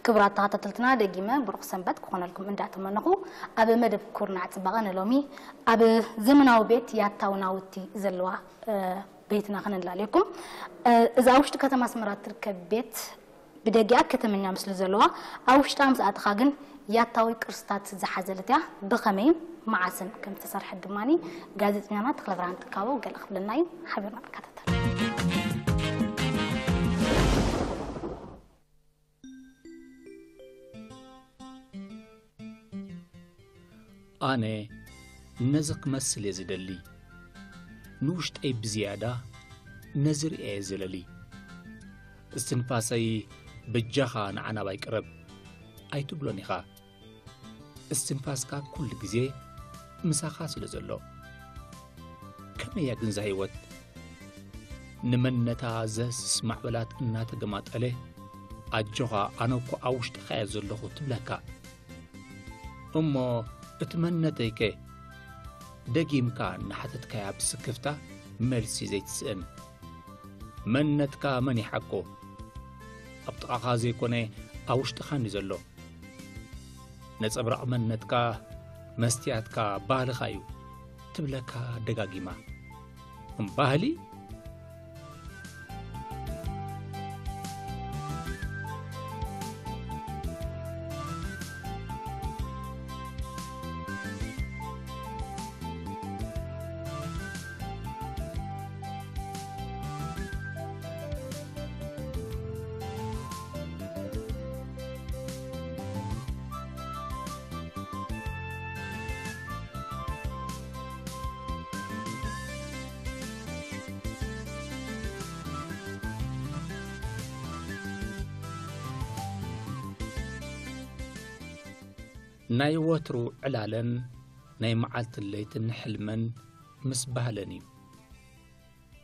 ክቡራት ተኸታተልትና፣ ደጊመ ብሩኽ ሰንበት ክኾነልኩም እንዳተመነኹ፣ ኣብ መደብ ኩርናዕ ጽባቐ ንሎሚ ኣብ ዘመናዊ ቤት ያታዊ ናውቲ ዘለዋ፣ እ፣ ቤትና ክነላልየኩም። እ፣ እዛ ኣብ ውሽጢ ከተማ ኣስመራ እትርከብ ቤት ብደጊኣ ከተመኛ ምስሊ ዘለዋ፣ ኣብ ውሽጣ ምስ ኣተኻ ግን ያታዊ ቅርስታት ዝሓዘለት እያ። ብኸመይን መዓስን ከም ዝተሰርሐት ድማኒ ጋዜጠኛና ተኽለብርሃን ትካቦ ገለ ክብለና እዩ። ሓቢርና ንከታተል። ኣነ ነዚ ክመስል እየ ዝደሊ። ንውሽጠይ ብዝያዳ ነዚ ርእየ እየ ዝለሊ። እስትንፋሰይ በጃኻ ንዓ ናባይ ቅረብ ኣይትብሎን ኢኻ። እስትንፋስካ ኩሉ ግዜ ምሳኻ ስለ ዘሎ። ከመይ እያ ግን እዛ ህይወት? ንመንነታ ዘህስስ ማዕበላት እናተገማጠለ፣ ኣጆኻ ኣነ እኮ ኣብ ውሽጥኻ እየ ዘለኹ ትብለካ። እሞ እቲ መንነተይከ? ደጊምካ እናሓተትካያ ብስክፍታ መልሲ ዘይትስእን። መንነትካ መኒሓኮ? ኣብ ጥቓኻ ዘይኮነ ኣብ ውሽጥኻን እዩ ዘሎ። ነጸብራቕ መንነትካ መስትያትካ ባህልኻ እዩ ትብለካ ደጋጊማ። እም ባህሊ? ናይ ወትሩ ዕላለን ናይ መዓልትን ለይትን ሕልመን ምስ ባህለን እዩ።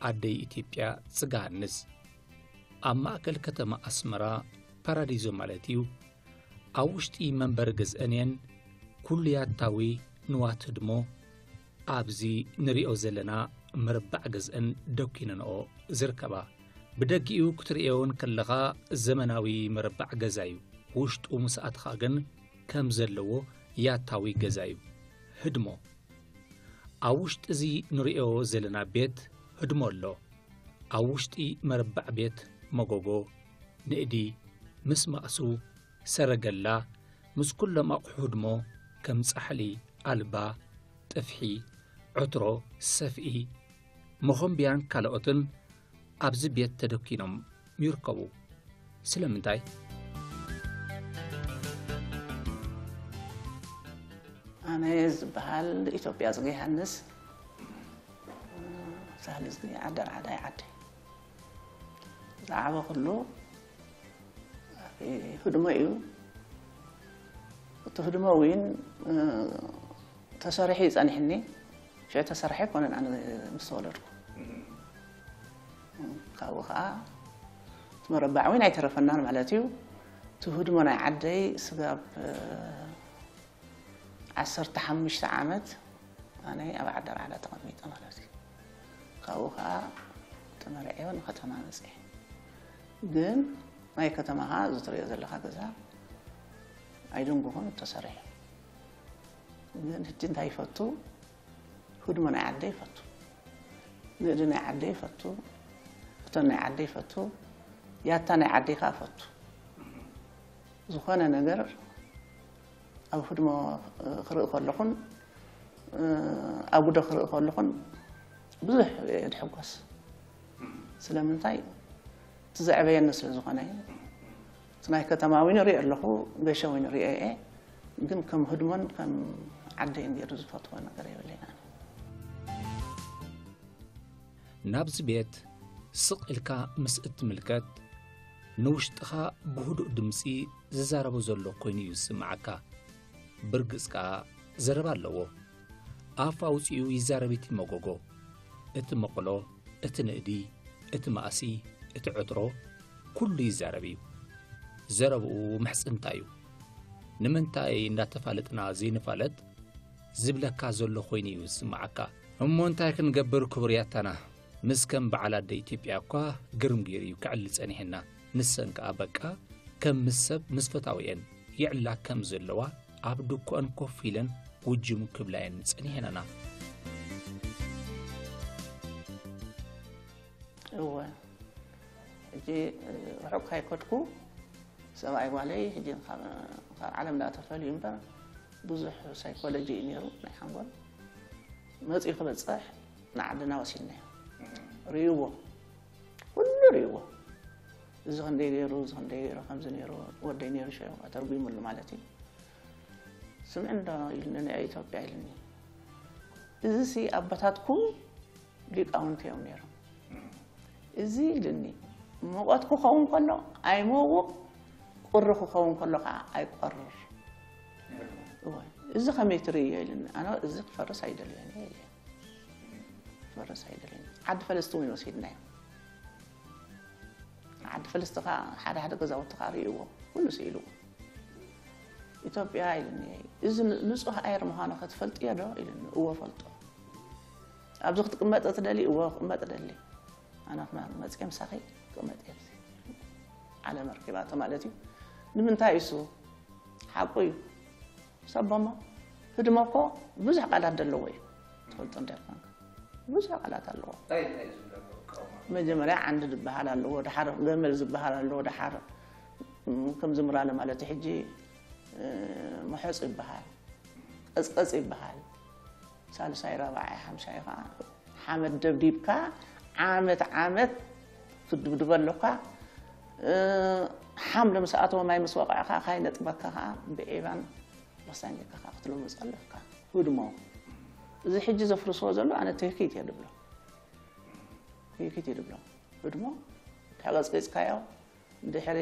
ኣደይ ኢትዮጵያ ጽጋሃንስ ኣብ ማእከል ከተማ ኣስመራ ፓራዲዞ ማለት እዩ። ኣብ ውሽጢ መንበሪ ገዝአን እየን ኩሉ ያታዊ ንዋት ህድሞ ኣብዚ ንሪኦ ዘለና መረባዕ ገዝአን ደኪነንኦ ዝርከባ። ብደጊኡ ክትርእዮ እንከለኻ ዘመናዊ መረባዕ ገዛ እዩ። ውሽጡ ምስ ኣትኻ ግን ከም ዘለዎ ያታዊ ገዛ እዩ። ህድሞ። ኣብ ውሽጢ እዚ ንርእዮ ዘለና ቤት ህድሞ ኣሎ። ኣብ ውሽጢ መረባዕ ቤት መጎጎ፣ ንእዲ፣ ምስ ማእሱ፣ ሰረገላ፣ ምስ ኩሎም ኣቑሑ ህድሞ ከም ጻሕሊ፣ ኣልባ፣ ጥፍሒ፣ ዕትሮ፣ ሰፍኢ፣ መኾምብያን ካልኦትን ኣብዚ ቤት ተደኪኖም ይርከቡ። ስለምንታይ? ኣነ ዝበሃል ኢትዮጵያ ጽጌ ዮሃንስ፣ ሳህሊ ጽጌ ዓዲ ኣርዓዳይ ዓዲ። ዝዓበኹሉ ህድሞ እዩ። እቲ ህድሞ እውን፣ እ፣ ተሰሪሑ እዩ ጸኒሕኒ። ሽዑ ተሰርሐ ኣይኮነን ኣነ ምስ ተወለድኩ። ካብኡ ኸዓ እቲ መረባዕ እውን ኣይተረፈናን ማለት እዩ። እቲ ህድሞ ናይ ዓደይ ስጋብ፣ እ፣ ዓሰርተ ሓሙሽተ ዓመት ኣነ ኣብ ዓዲ ኣርዓዳ ተቐሚጠ ማለት እዩ። ካብኡ ኸዓ ተመርዕዮ ንከተማ መፅየ። ግን ናይ ከተማ ኸዓ እዚ ትሪኦ ዘለኻ ገዛ ኣይድንጉኹን ተሰሪሑ። ግን ሕጂ እንታይ ይፈቱ? ህድሞ ናይ ዓደይ ይፈቱ። ንእዲ ናይ ዓደይ ይፈቱ። እቶን ናይ ዓደይ ይፈቱ። ያታ ናይ ዓደይ ኸዓ ይፈቱ። ዝኾነ ነገር ኣብ ህድሞ ክርኢ ከለኹን፣ ኣብ ጉዶ ክርኢ ከለኹን ብዙሕ እየ ዝሕጎስ። ስለምንታይ? እቲ ዘዕበየኒ ስለ ዝኾነ። እቲ ናይ ከተማ እውን ይሪኦ ኣለኹ፣ ገሸ እውን ይሪኦ እየ። ግን ከም ህድሞን ከም ዓደይን ገይሩ ዝፈትዎ ነገር የብለይን ኣነ። ናብዚ ቤት ስቕ ኢልካ ምስ እትምልከት፣ ንውሽጥኻ ብህዱእ ድምጺ ዝዛረቦ ዘሎ ኮይኑ እዩ ዝስምዓካ። ብርግጽ ከኣ ዘረባ ኣለዎ። ኣፍ ኣውጺኡ ይዛረብ እቲ መጎጎ፣ እቲ መቕሎ፣ እቲ ንእዲ፣ እቲ ማእሲ፣ እቲ ዕትሮ፣ ኩሉ ይዛረብ እዩ። ዘረብኡ ምሕጽንታ እዩ። ንምንታይ እንዳተፋለጥና ዘይንፋለጥ ዝብለካ ዘሎ ኮይኑ እዩ ዝስምዓካ። እሞ እንታይ ክንገብር ክቡር ያታና? ምስ ከም በዓል ኣደ ኢትዮጵያ እኳ ግርም ገይሩ እዩ ክዕሊ ጸኒሕና። ንሰን ከኣ በቃ ከም ምስ ሰብ ምስ ፈታዊኤን ይዕላ ከም ዘለዋ ኣብ ድኮኣን ኮፍ ኢለን ውጅም ክብላየን ጸኒሐን ኣና። እወ፣ ሕጂ ርሑቕ ካይከድኩ ሰብኣይ ጓለይ ሕጂ ካብ ዓለም ዳ ተፈልዩ እምበር ብዙሕ ሳይኮሎጂ እዩ ነይሩ ናይ ሓንጎል። መፂኡ ክበፅሕ ንዓድና ወሲድናዮ። ርእይዎ፣ ኩሉ ርእይዎ። እዚ ክንደይ ገይሩ፣ እዚ ክንደይ ገይሩ፣ ከምዚ ነይሩ፣ ወደይ ነይሩ ሸ ተርጉሙሉ ማለት እዩ። ስምዒ እንዶ ኢሉኒ፣ ናይ ኢትዮጵያ ኢሉኒ። እዚ ሲ ኣቦታትኩም ሊቃውንቲ እዮም ነይሮም። እዚ ኢሉኒ፣ ሙቐት ክኸውን ከሎ ኣይመውቕ፣ ቁሪ ክኸውን ከሎ ከዓ ኣይቆርር። እወ፣ እዚ ከመይ ትርእዮ ኢሉኒ። ኣነ እዚ ክፈርስ ኣይደልዮን እየ ኢለ። ክፈርስ ኣይደልዮን። ዓዲ ፈለስቲ እውን ወሲድናዮ። ዓዲ ፈለስቲ ከዓ ሓደ ሓደ ገዛውቲ ከዓ ርእይዎ፣ ኩሉ ስኢልዎ። ኢትዮጵያ ኢሉኒ፣ እዚ ንፁህ ኣየር ምዃኑ ክትፈልጥዮ ዶ ኢሉኒ። እወ ፈልጦ። ኣብዚ ክትቅመጥ ትደሊ? እወ ክቅመጥ እደሊ። ኣነ ክማ መፅየ ምሳኺ ክቅመጥ እየ ኣብዚ። ዓለም ኣርኪባቶ ማለት እዩ። ንምንታይ እሱ ሓቁ እዩ። ሰቦሞ ህድሞ እኮ ብዙሕ ቃላት ዘለዎ እዩ። ትፈልጦ እንታይ ኮንካ? ብዙሕ ቃላት ኣለዎ። እንታይ እንታይ ዝብለሉ ቀውማ? መጀመርያ ዓንዲ ዝበሃል ኣለዎ፣ ድሓር ገመል ዝበሃል ኣለዎ፣ ድሓር ም፣ ከም ዝምራለ ማለት እዩ። ሕጂ እ፣ መሐፅ ይበሃል፣ ቀዝቀዝ ይበሃል። ሳልሳይ ራብዓይ ሓምሻይ ከዓ ሓመድ ደብዲብካ ዓመት ዓመት ክትድብድቦ ኣለካ። እ፣ ሓምለ ምስ ኣተወ ማይ ምስ ወቕዕካ ካይነጥበካ ከዓ ብዒባን መሳንጀካ ከዓ ክትልምፅ ኣለካ። ህድሞ እዚ ሕጂ ዘፍርስዎ ዘሎ ኣነ ትህኪት እየ ድብሎ። ትህኪት እየ ድብሎ። ህድሞ ተቐፅቂፅካዮ ድሕሪ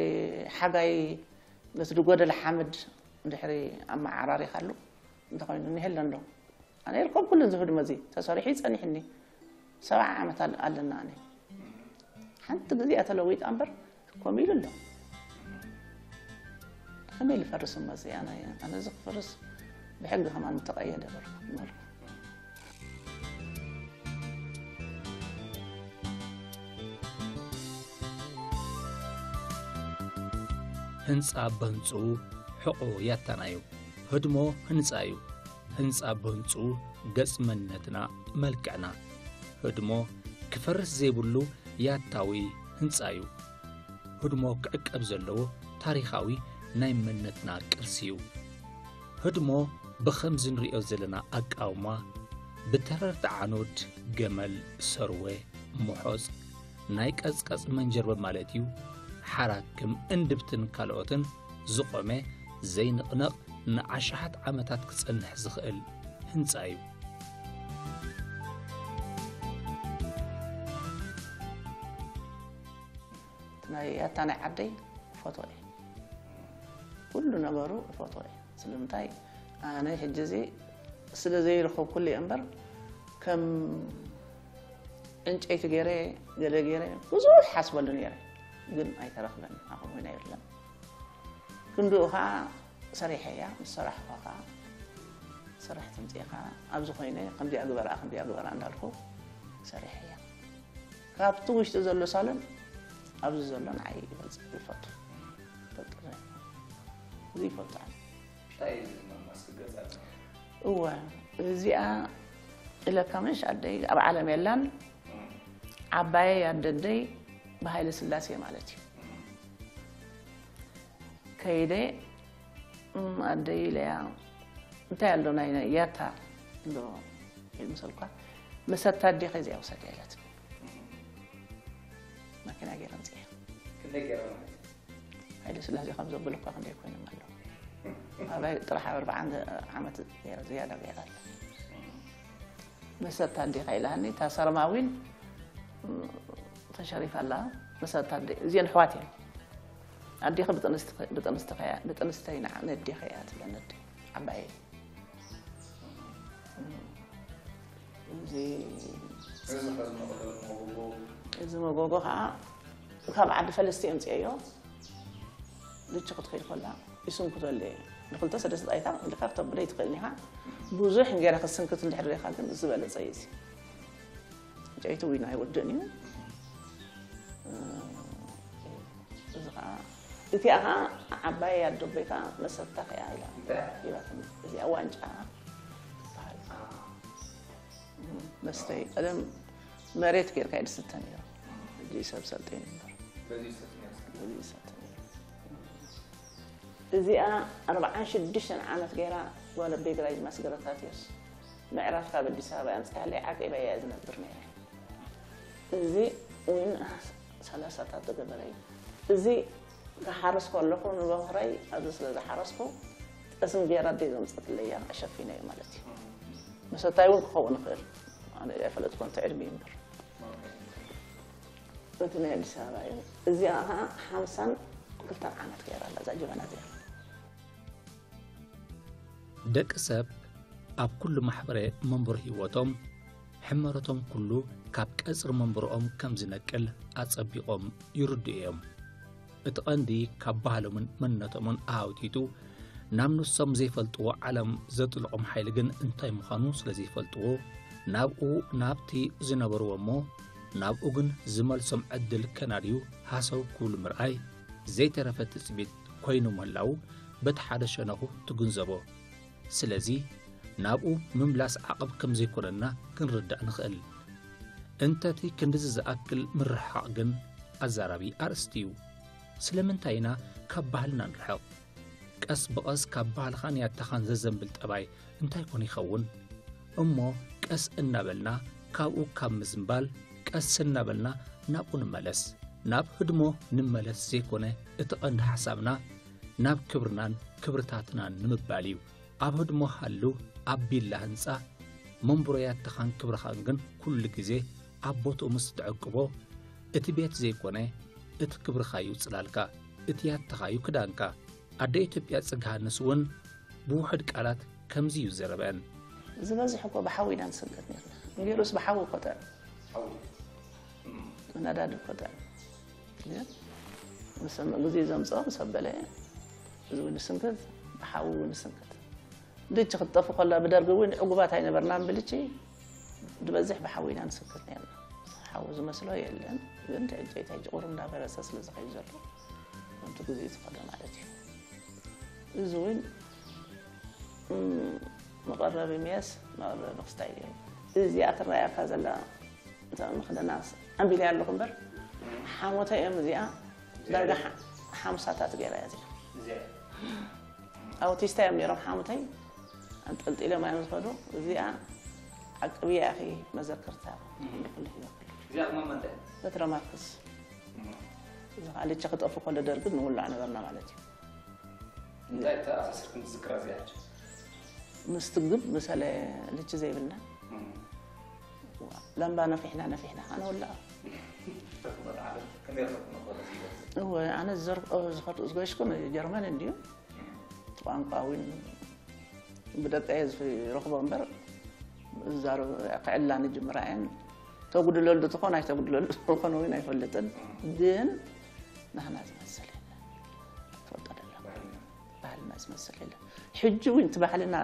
ሓጋይ ነቲ ዝጎደለ ሓመድ ድሕሪ ኣመዓራሪኻሉ እንተኾይኑ እኒሀ ኣሎ እንዶ ኣነ ይርከብ ኩሉ እዚ ህድሞ እዚ ተሰሪሑ ይፀኒሕኒ ሰብዓ ዓመት ኣል- ኣለና ኣነ ሓንቲ ግዜ እያ ተለዊጣ እምበር ከምኡ ኢሉ ኣሎ ከመይ ልፈርስ እሞ እዚ ኣነ ኣነ እዚ ክፈርስ ብሕጊ ከማን ምተቐየደ በልኩ ነበርኩ ህንጻ በህንጽኡ ሕቖ ያታና እዩ። ህድሞ ህንጻ እዩ። ህንጻ በህንጽኡ ገጽ መንነትና፣ መልክዕና። ህድሞ ክፈርስ ዘይብሉ ያታዊ ህንጻ እዩ። ህድሞ ክዕቀብ ዘለዎ ታሪኻዊ ናይ መንነትና ቅርሲ እዩ። ህድሞ ብኸምዚ ንሪኦ ዘለና ኣቃውማ ብተረርቲ ዓኖድ፣ ገመል፣ ሰርወ፣ ሞሖጽ፣ ናይ ቀጽቀጽ መንጀርበብ ማለት እዩ፣ ሓራክም፣ እንድብትን ካልኦትን ዝቖመ ዘይንቕነቕ ንኣሽሓት ዓመታት ክጸንሕ ዝኽእል ህንጻ እዩ። ናይ ኣታ ናይ ዓደይ እፈትዎ እየ ኩሉ ነገሩ እፈትዎ እየ ስለምንታይ ኣነ ሕጂ እዚ ስለ ዘይረኸብኩሉ እየ እምበር ከም ዕንጨይቲ ገይረ ገለ ገይረ ብዙሕ ሓስበሉ ነይረ ግን ኣይተረኽበን ኣኹም ውን ኣይብለን ክንድኡ ከዓ ሰሪሐያ ምስ ሰራሕኳ ከዓ ስራሕ ትምፅእ ኢኻ ኣብዚ ኮይነ ከምዚኣ ግበራ ከምዚኣ ግበራ እንዳልኩ ሰሪሐያ ካብቲ ውሽጢ ዘሎ ሳሎን ኣብዚ ዘሎ ንዓይ ይበልፅ ይፈቱ ይፈልጡ እዚ ይፈልጡ ኣነ እንታይ እዩ ዝመማስ ክገዛ እወ እዚኣ ኢለካ ምሽ ኣደይ ኣብ ዓለም የላን ዓባየይ ኣደደይ ብሃይለ ስላሴ ማለት እዩ ከይደ እም፣ ኣደይ ኢለያ እንታይ ኣሎ ናይ ናይ ያታ እንዶ ይምሰልኳ መሰታ ኣዴኸ እዚኣ ውሰድ ኢለት መኪና ገይረ ምፅያ ክንደይ ገይረ ማለት ሃይለ ስላሴ ከም ዘበለኳ ክንደይ ኮይኖም ኣለዉ ኣባይ ጥራሕ ኣብ ኣርባዓን ዓመት ገይረ ዝያዳ ገይረ ኣለ መሰታ ኣዴኻ ኢላሃኒ እታ ሰረማዊን ተሸሪፋ ኣላ መሰታ ኣደ እዚአን ኣሕዋት እየን ኣዴኺ ብጥንስቲ- ብጥንስቲ ከያ- ብጥንስተይ ንዓ ነዴኺ እያ ትብለኒ ኣደ ዓባየ እዚ እዚ ከዝመቕለል መጎጎ እዚ መጎጎ ከዓ ካብ ዓዲ ፈለስቲ የምፅአዮ ልቺ ክትከይድ ከላ ይስንኩተሉ እየ ንክልተ ሰለስተ ጣይታ ኢልካ ክተብለይ ትኽእል ኢኻ ብዙሕ እንጌራ ክትስንክት እንድሕር ሪኻ ግን ዝበለፀ እዩ እዚ ዕጨይቲ ዊና ኣይወድእን እዩ እዚ ከዓ እቲኣ ኸዓ ዓባይ ኣዶ ኣቦይ ከዓ መሰታ ከያ ኢላ ሂባትኒ። እዚኣ ዋንጫ ትበሃል። መስተይ ቀደም መሬት ጌርካ እዩ ዝስተ ነይሩ። ሕጂ ሰብ ሰልጠ እዩ ነበር። በዚ ይሰተ ነይሩ። በዚ ይሰተ ነይሩ። እዚኣ ኣርብዓን ሽዱሽተን ዓመት ገይራ ጓል ኣቦይ ግራጅ ማስገረታትዮስ ምዕራፍ ካብ ኣዲስ ኣበባ ኣምፅኣለይ ዓቂበያ እየ ዝነብር ነይረ። እዚ እውን ሰላሳታት ዝገበረ እዩ። እዚ ክሓርስ ከለኹ ንበኹረይ ኣብዚ ስለ ዝሓረስኩ ጠስሚ ገይራ ኣደይ ዘምፀትለይ እያ ኣሸፊነዮ ማለት እዩ። መሰታይ እውን ክኸውን ይኽእል። ኣነ ኣይፈለጥኩን እቲ ዕድሚኡ እምበር። እቲ ናይ ኣዲስ ኣበባ እዩ። እዚኣ ከዓ ሓምሳን ክልተን ዓመት ገይራ ኣላ እዛ ጀበና እዚኣ። ደቂ ሰብ ኣብ ኩሉ ማሕበረ መንበሪ ህይወቶም ሕመረቶም ኩሉ ካብ ቀጽሪ መንበርኦም ከም ዝነቅል ኣጸቢቖም ይርድኡ እዮም። እቲ ቐንዲ ካብ ባህሎምን መንነቶምን ኣሃውቲቱ ናብ ንሶም ዘይፈልጥዎ ዓለም ዘጥልቖም ሓይሊ ግን እንታይ ምዃኑ ስለ ዘይፈልጥዎ ናብኡ ናብቲ ዝነበርዎ እሞ ናብኡ ግን ዝመልሶም ዕድል ከናድዩ ሃሰው ክብሉ ምርኣይ ዘይተረፈ ትጽቢት ኮይኑ ምህላዉ በቲ ሓደ ሸነኹ ትግንዘቦ። ስለዚ ናብኡ ምምላስ ዓቐብ ከም ዘይኮነና ክንርዳእ ንኽእል። እንተቲ ክንድዚ ዝኣክል ምርሕሓቕ ግን ኣዛራቢ ኣርእስቲ እዩ። ስለምንታይ ኢና ካብ ባህልና ንርሕቕ? ቀስ ብቐስ ካብ ባህልኻን ያታኻን ዘዘንብል ጠባይ እንታይ ኮን ይኸውን? እሞ ቀስ እናበልና ካብኡ ካብ ምዝንባል ቀስ እናበልና ናብኡ ንመለስ። ናብ ህድሞ ንመለስ ዘይኮነ እቲ ቐንዲ ሓሳብና ናብ ክብርናን ክብርታትናን ንምባል እዩ። ኣብ ህድሞ ሃሉ ኣብ ቢላ ህንጻ መንብሮ ያታኻን ክብርኻን ግን ኩሉ ግዜ ኣብ ቦትኡ ምስ ትዕቅቦ እቲ ቤት ዘይኮነ እቲ ክብርኻ እዩ ጽላልካ፣ እቲ ያታኻ እዩ ክዳንካ። ኣደ ኢትዮጵያ ጽግሃንስ እውን ብውሑድ ቃላት ከምዚ እዩ ዝዘረበን። ዝበዝሕ እኮ ብሓዊ ኢና ንስንከት ነርና። ንገሩስ ብሓዊ እኮ ጥዕም ነዳዲ እኮ ጥዕም። ግን ምስ ግዜ ዘምፅኦ ምስ ኣበለ እዚ እውን ንስንከት ብሓዊ እውን ንስንከት። ድች ክትጠፍ ከላ ብደርጊ እውን ዕጉባት ኣይነበርናን ብልቺ ዝበዝሕ ብሓዊ ኢና ንስንከት ነርና። ሓዊ ዝመስሎ የለን። ግን ዕንጨይቲ ሕጂ ቁሩብ እንዳፈረሰ ስለ ዝኸይድ ዘሎ ከምቲ ግዜኡ ዝኸዶ ማለት እዩ። እዚ እውን መቐረቢ ሜስ መቐረቢ ክስታይ እዩ። እዚኣ ትረኣየካ ዘላ እታ መኽደና ኣንቢለያ ኣለኹ እምበር ሓሞተይ እዮም። እዚኣ ዳርጋ ሓ- ሓምሳታት ገይራ እያ እዚኣ። ኣውቲስታ እዮም ነይሮም ሓሞተይ። ኣንጠልጢሎም እዮም ዝኸዱ። እዚኣ ዓቅብያ ኢኺ መዘክርታ ኩሉ ህይወት። እዚኣ ድማ መን እንታይ? በትረ ማርክስ። እዚ ከዓ ልቸ ክጠፉ ከሎ ደርግን ንውላዕ ነበርና ማለት እዩ። እንታይ ተኣሳስርክን ትዝክራ እዚኣ? ምስ ትግብ ምሰለ ልቺ ዘይብልና ላምባ ነፊሕና ነፊሕና ከነውልዓ። እወ ኣነ ዝዘርኦ ዝኸዱ ዝገሽኩ ጀርመን እንድዩ ቋንቋ እውን ብደቀየ ዝረኽቦ እምበር ዝዛረብ ክዕላ ንጅምራ እየን። ተጉድለሉ ትኾን ኣይተጉድለሉ ዝኾነ እውን ኣይፈልጥን። ግን ናህና ዝመስል የለን። ትፈልጦ ደላ ባህልና ዝመስል የለን። ሕጂ እውን እቲ ባህልና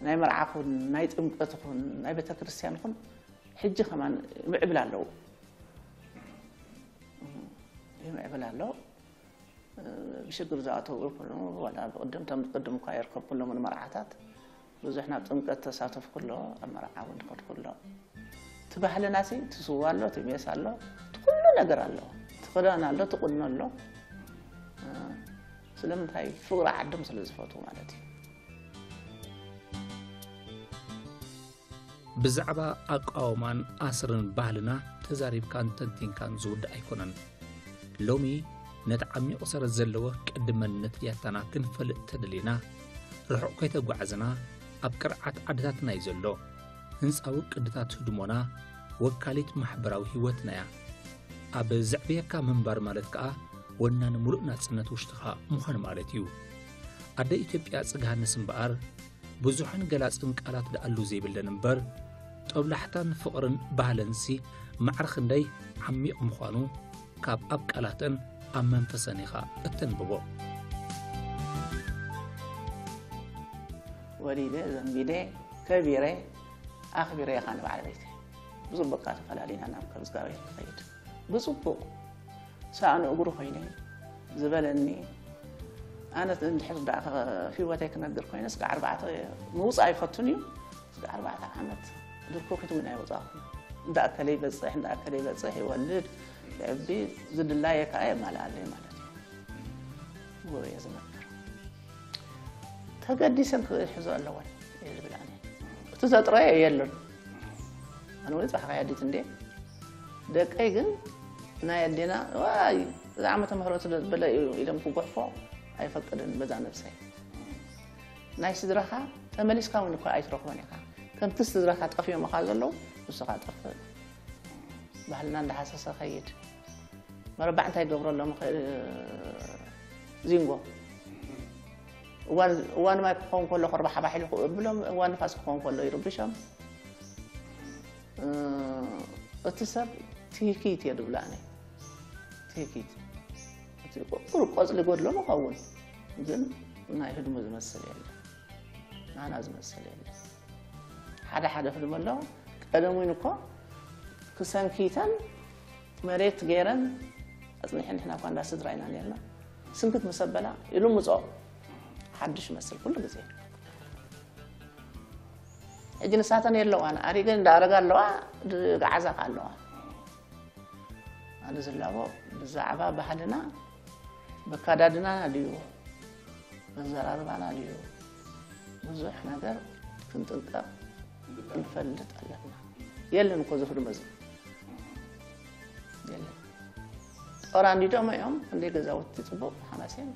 ናይ መርዓ ኹን ናይ ጥምቀት ኹን ናይ ቤተክርስትያን ኹን ሕጂ ከማን ይምዕብል ኣለዉ ይምዕብል ኣሎ። ብሽግር ዝኣተው ይኹኑ ዋላ ብቅድም ተም ቅድም እኳ የርከብኩሎም ንመርዓታት ብዙሕ ናብ ጥምቀት ተሳተፍኩሎ ኣብ መርዓ እውን ከድኩሎ። እቲ ባህልና ሲ እቲ ስዋ ኣሎ እቲ ሜስ ኣሎ እቲ ኩሉ ነገር ኣሎ እቲ ክዳን ኣሎ እቲ ቁኖ ኣሎ። ስለምንታይ ፍቅሪ ዓዶም ስለ ዝፈትዉ ማለት እዩ። ብዛዕባ ኣቃውማን ኣስርን ባህልና ተዛሪብካን ተንቲንካን ዝውዳእ ኣይኮነን። ሎሚ ነቲ ዓሚቑ ሰረት ዘለዎ ቅዲ መንነት ያታና ክንፈልጥ ተደሊና ርሑቕ ከይተጓዕዝና ኣብ ቅርዓት ዓድታትና እዩ ዘሎ። ህንጻዊ ቅድታት ህድሞና ወካሊት ማሕበራዊ ህይወትና እያ። ኣብ ዘዕብየካ ምንባር ማለት ከኣ ወናኒ ሙሉእ ናጽነት ውሽጥኻ ምዃን ማለት እዩ። ኣደ ኢትዮጵያ ጽግሃንስ እምበኣር ብዙሕን ገላጽን ቃላት ደኣሉ ዘይብለን እምበር ጦብላሕታን ፍቕርን ባህለንሲ ማዕረ ክንደይ ዓሚቕ ምዃኑ ካብ ኣብ ቃላተን ኣብ መንፈሰን ኢኻ እተንብቦ። ወሊደ ዘንቢደ ከቢረ ኣኽቢረ ኢኻ ንባዕል ቤተ ብጽቡቕካ ተፈላሊና ናብ ከብዝጋቤር ክኸይድ ብጽቡቕ ሳእኑ እግሩ ኮይነ ዝበለኒ። ኣነ እንድሕር ደኣ ህይወተይ ክነግር ኮይነ፣ ስጋ ኣርባዕተ ምውፃእ ኣይፈቱን እዩ። ስጋ ኣርባዕተ ዓመት ድርኩኺት እውን ኣይወፃኹ። እንዳኣከለ ይበፅሕ እንዳኣከለ ይበፅሕ፣ ይወልድ፣ ይዕቢ፣ ዝድላየ ከዓ የማልኣለይ ማለት እዩ። ብኡ እየ ዝነብር። ተገዲሰን ክሕዞ ኣለወን እየ ዝብል ኣነ። እቲ ዘጥረዮ የለን። ኣነ እውን ፅባሕ ከያዲት እንዴ፣ ደቀይ ግን ናይ ኣዴና ዋይ፣ እዚ ዓመተ ምህረት ስለ ዝበለ እዩ ኢሎም ክጉሕፎ ኣይፈቅድን በዛ ነብሰይ። ናይ ስድራኻ ተመሊስካ እውን እኮ ኣይትረኽቦን ኢኻ። ከምቲ ስድራኻ ጠፊኦምኻ ዘለዉ ንስኻ ጠፍእ። ባህልና እንዳሃሰሰ ኸይድ። መረባዕ እንታይ ይገብረሎም ይኽእል? ዚንጎ እዋን እዋን ማይ ክኸውን ከሎ ክርባሓባሕ ኢሉ ክብሎም፣ እዋን ንፋስ ክኸውን ከሎ ይርብሾም። እቲ ሰብ ትሂኪት እየ ድብሎ ኣነ። ትሂኪት እቲ ቁሩብ ቆፅሊ ጎድሎ ምኸውን፣ ግን ናይ ህድሞ ዝመስል የለ፣ ናና ዝመስል የለ። ሓደ ሓደ ህድሞ ኣሎ። ቀደም እውን እኮ ክሰንኪተን መሬት ገይረን ኣፅኒሐን፣ ንሕና እኳ እንዳ ስድራ ኢና ነርና። ስንክት ምስ ኣበላ ኢሉ ምፅኦ ሓድሽ መስል ኩሉ ግዜ። ሕጂ ንሳተን የለዋን፣ ኣሪገን እንዳኣረጋ ኣለዋ፣ ዝገዓዛ ከ ኣለዋ። ኣነ ዝላቦ ብዛዕባ ባህልና፣ በካዳድናና ድዩ፣ መዘራርባና ድዩ፣ ብዙሕ ነገር ክንጥንቀቕ ክንፈልጥ ኣለና። የለን እኮ ዝኽሪ መዚ የለን። ጦር ኣንዲዶም እዮም እንደ ገዛውቲ ጽቡቕ ሓማሴን፣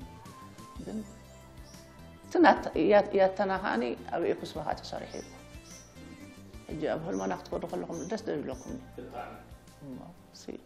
ግን እቲ ናት-፣ እያ-፣ እያተና ከኣኒ ኣብ ኤኩስ ባኻ ተሰሪሑ እዩ። ሕጂ ኣብ ህልሞና ክትከዱ ከለኹም ደስ ዶ ይብለኩም? እሞ፣ ሲ-፣